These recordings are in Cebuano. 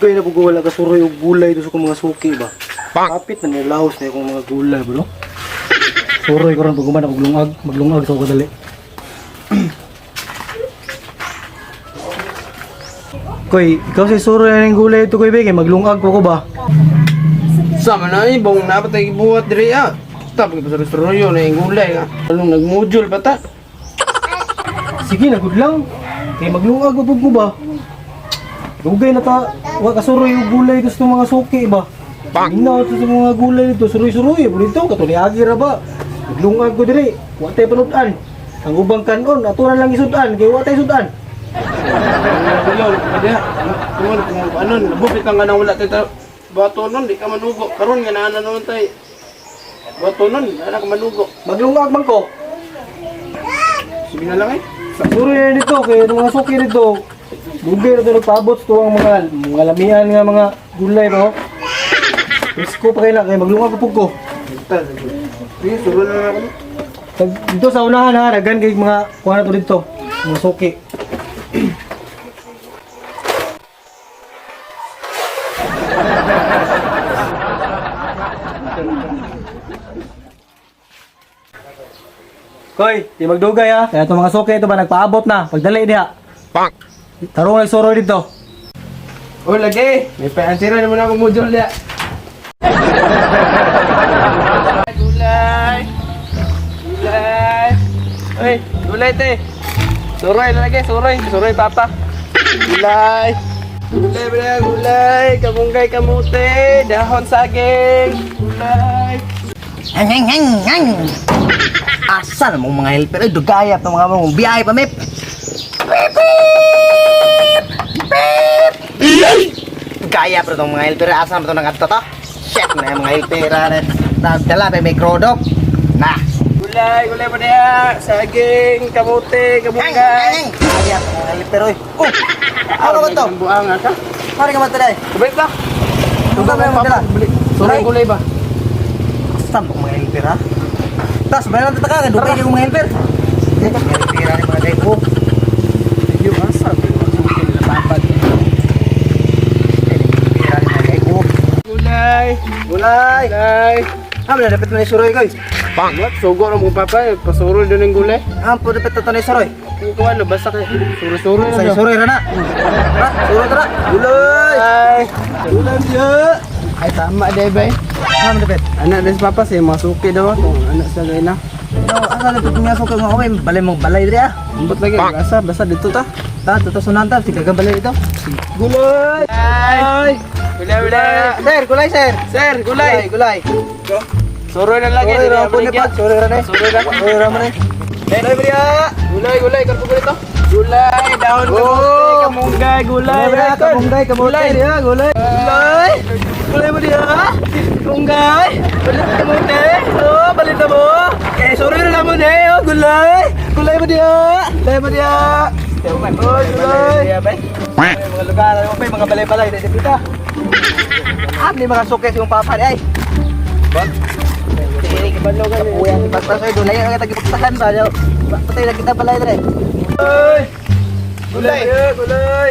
Dugay na pug wala ka suroy og gulay do sa akong mga suki ba. Kapit na nilaos na akong mga gulay ba no. Suroy ko ron pag human ako lungag, maglungag sa ako kadali. Koy, ikaw si suroy na ning gulay ito koy be, kay maglungag ko ko ba? Sama na eh, bang napatay gibuhat diri ah. Tapos pasaro-saro na yung gulay ah. Anong nagmodule pa ta? Sige na good lang. Kay maglungag ko pug ko ba? Dugay na ta, wa ka suroy og gulay do sa mga suki ba. Minaw to sa mga gulay dito, suroy-suroy po dito kato ni agi ra ba. Maglungag ko diri, wa tay panudan. Ang ubang kanon, ato na lang isudan kay wa tay sudan. Gulol, kaya tungod kung ano, nabupit ang ganang wala tayo bato nun, di ka manugo. Karon nga naa na naman tayo. Bato nun, ana ka manugo. Maglungag man ko. Sige na lang eh. Suroy na dito kay itong mga suki dito. Dugay na to nagpaabot sa tuwang mga lamian nga mga gulay ba. Oh. Presko pa kay na kay maglungag ko pug ko. Sige, suro na lang ako. Dito sa unahan ha, daghan kay mga kuha na to dito, mga suki. Koy, di magdugay ha. Kaya itong mga suki ito ba nagpaabot na. Pagdali diha. Bang! Tarong nagsuroy dito. Oh, lagi. May pa-answer na naman ako module niya. Gulay. Gulay. Uy, gulay te. Suroy na lagi, suroy. Suroy papa. Gulay. Gulay ba gulay. Kamunggay kamute. Dahon saging. Gulay. Hang, hang, hang, hang. Asa na mong mga helper? Ay, dugaya pa mga mong biyahe pa, mip. Pip, pip! Pip! Gaya pa itong mga helper. Asa na ba itong nangadto to? Shit na yung mga helper. Nagdala pa may krodok. Na. Gulay, gulay pa niya. Saging, kamote, Hang, hang, kamunggay. hang. Gaya pa mga helper, oy. Oh! Ano ba ito? Buang ka. Pare ka ba ito, day? Kubay pa. Tugay ba yung dala? Suroy gulay ba? Asa na mga helper, ha? Tas, bayan lang tataka. Dugay yung mga helper. Mga helper, ha, mga day. Oh. Yung asa, lapapad. Helper, ha, mga day. Oh. Gulay. Gulay! Gulay. Ah, wala dapat na suroy koy. Bang! What? Sugo na mong papa. Pasuro doon ang gulay. Ah, po dapat na suroy. Kung kung ano, basta kay suro-suro na. Sa suroy ra na. Ra, suroy ra. Gulay! Gulay! Gulay siya. Ay, tama day bay. Ah, dapat. Anak din si papa siya, mga suki daw. Kung anak sa gay na. No, asa dapat nga suki nga okay, balay mong balay diri ah. Ambot lagi, asa, basta dito ta. Ta, tuto sunan ta, sige kang balay dito. Gulay! Ay! Gulay, gulay! Sir, gulay sir. Sir, gulay! Gulay. Suroy na lagi. Suroy ra po ni Dili, pa, suroy ra ni. Suroy ra. Suroy ra man ni. Gulay ba diya? Gulay, gulay. Karpo gulay to. Gulay, dahon kamote, Oh! kamunggay, gulay. Gulay ba diya? Kamunggay, kamote diya, gulay. Gulay! Gulay mo diya? Kamunggay! Gulay kamote! Oh, balit na mo! Eh, sorry na lang mo na eh, oh, gulay! Gulay mo diya! Gulay mo diya! Oh, gulay! Ay, mga lugar, ano pa mga balay-balay dito pita. Ah, ni mga suki sa papa ni ay. Ba? Kapuyan, basta sa'yo, doon lang yung tagipagtahan ba? Patay lang kita balay dre. Gulay! Gulay! Gulay!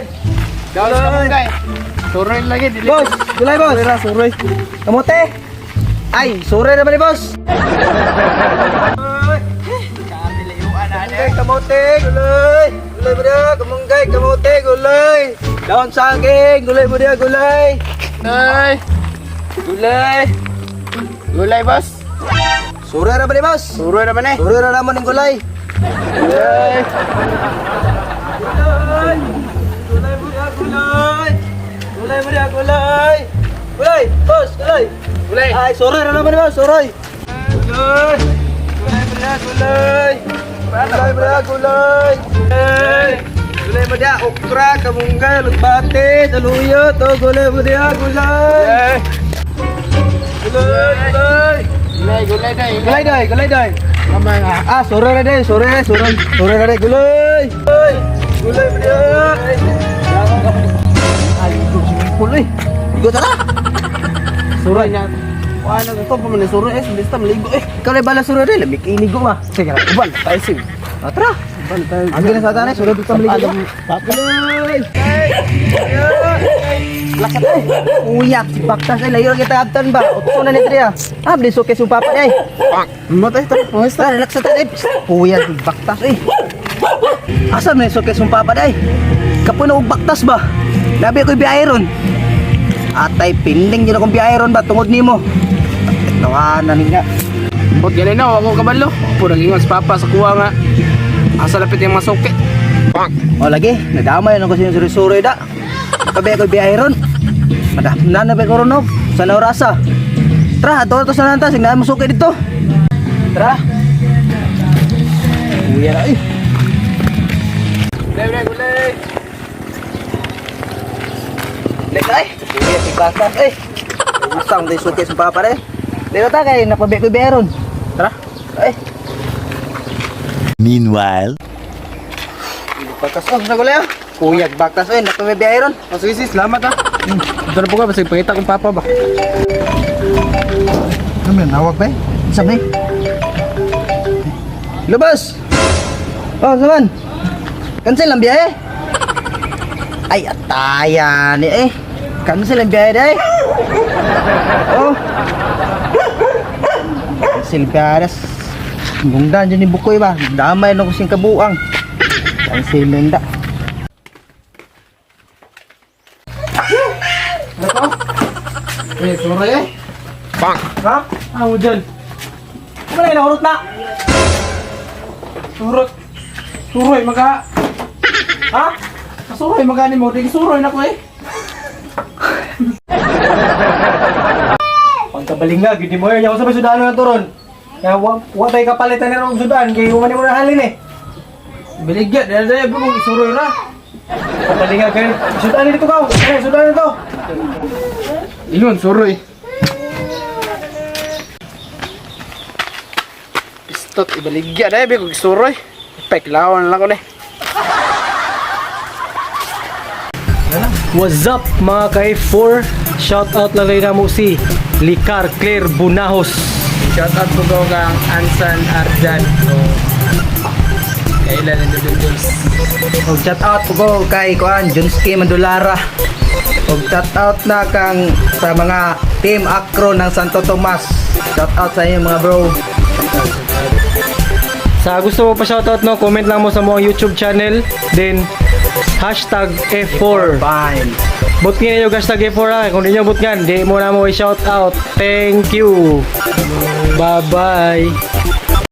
Dahon kamunggay! Suroy lagi, dili. Boss, gulay boss. Suroy ra, suroy. Kamote. Ay, sure naman ni boss. Kamunggay, kamote, gulay! Gulay mo diya, kamunggay, kamote, gulay! Dahon saging, gulay mo diya, gulay! Gulay! Gulay! Gulay, boss! Sure naman ni boss. Suroy naman eh! Sure na naman ng gulay. Gulay! Gulay! Gulay mo diya, gulay! Gulay mo diya, gulay! Gulay, boss, gulay. Gulay! Ay, sure na naman ni boss, sure. Gulay! Gulay mo diya, gulay! Gulay mo diya, gulay! Gulay! Gulay mo diya, okra, kamunggay, lugbate, saluyot, oh, gulay mo diya, gulay! Gulay, gulay! Gulay, gulay day! Gulay day, gulay day. Tama nga. Ah, sure na day, sure na, sure. Sure na day, gulay. Gulay! Gulay mo diya! Ay, ito swimming pool eh. Igo tara. Suroy niya. Wala na ito, paman suroy eh, basta maligo eh. Ikaw na bala sure day, lamig inigo ma. Sige na, uban, tayo sim. Ah, tara. Ang gina sa tanay, sulod dito maligo. Gulay! Lakat ay. Uyap si Baktas ay layo kita abtan ba. Utso na ni Tria. Ah, bli suke sa papa ay. Matay ta. Oh, Tara, relax sa tanay. Uyap si Baktas ay. Asa man suke sa papa ay? Kapoy na og Baktas ba? Labi ako'y biyahe ron. Atay pinding jud akong biyahe ron ba tungod nimo. Tawanan niya. Bot ganay na ako kabalo. Pura ingon sa papa sa kuha nga. Asa lapit yung masuki. O lagi, nadamay na ko sa suri-suri da. Kabi ako'y biyahe ron. Madam na na ba ko ron no? Sa orasa. Tara, ato to sa nanta, sige na masuki dito. Tara. Uya na eh. Gulay, gulay, gulay. Lek ay. Uya si Bakas eh. Usang day suki sa papa re. Dito ta kay napabi ko biyahe ron. Tara. Ay, Meanwhile. Bakas oh, sa gulay oh. Kuyag Bakas eh, napabi biyahe ron. Oh, sige, sige, salamat ah. Ito na po ka, basta ipakita kong papa ba. Ano man nawag ba? Sabi. Labas. Oh, saman. Cancel ang biyahe. Ay, ataya ni eh. Cancel ang biyahe day. Oh. Cancel biyahe. Gungdan dyan ni Bukoy ba? Damay na ko siyang kabuang. Cancel na da. Uy, suroy eh. Ha? Ah, mo dyan. Ano na inahurot na? Surot. Suroy, maga. Ha? Suroy, magani mo. Di suroy na ko eh. Pagkabalinga, gidi mo yun. Ako sa may sudano na to ron. Kaya wa tayo kapalitan na ron sudan. Kaya umani mo na halin eh. Biligya, dahil dahil kung isuroy na. Pagkabalinga kayo. Sudan dito ka. Eh, sudan dito. Ingon, suroy. Pistot, ibaligya dahil kung isuroy. Peklawan lang ko na eh. What's up mga ka-F4? Shout out lang rin mo si Licar Claire Bunahos. Shout out po ko kang Ansan Arjan. O, kailan individuals. Og shout out po ko kay kuan Junski Mandulara. Og shout out na kang sa mga Team Acro ng Santo Tomas. Shout out sa inyo mga bro. Sa gusto mo pa shoutout no, comment lang mo sa mga YouTube channel. Then, #F4. Fine. But nga yung #F4 ha. Kung di nyo but nga, di mo na mo i-shoutout. Thank you. Bye-bye.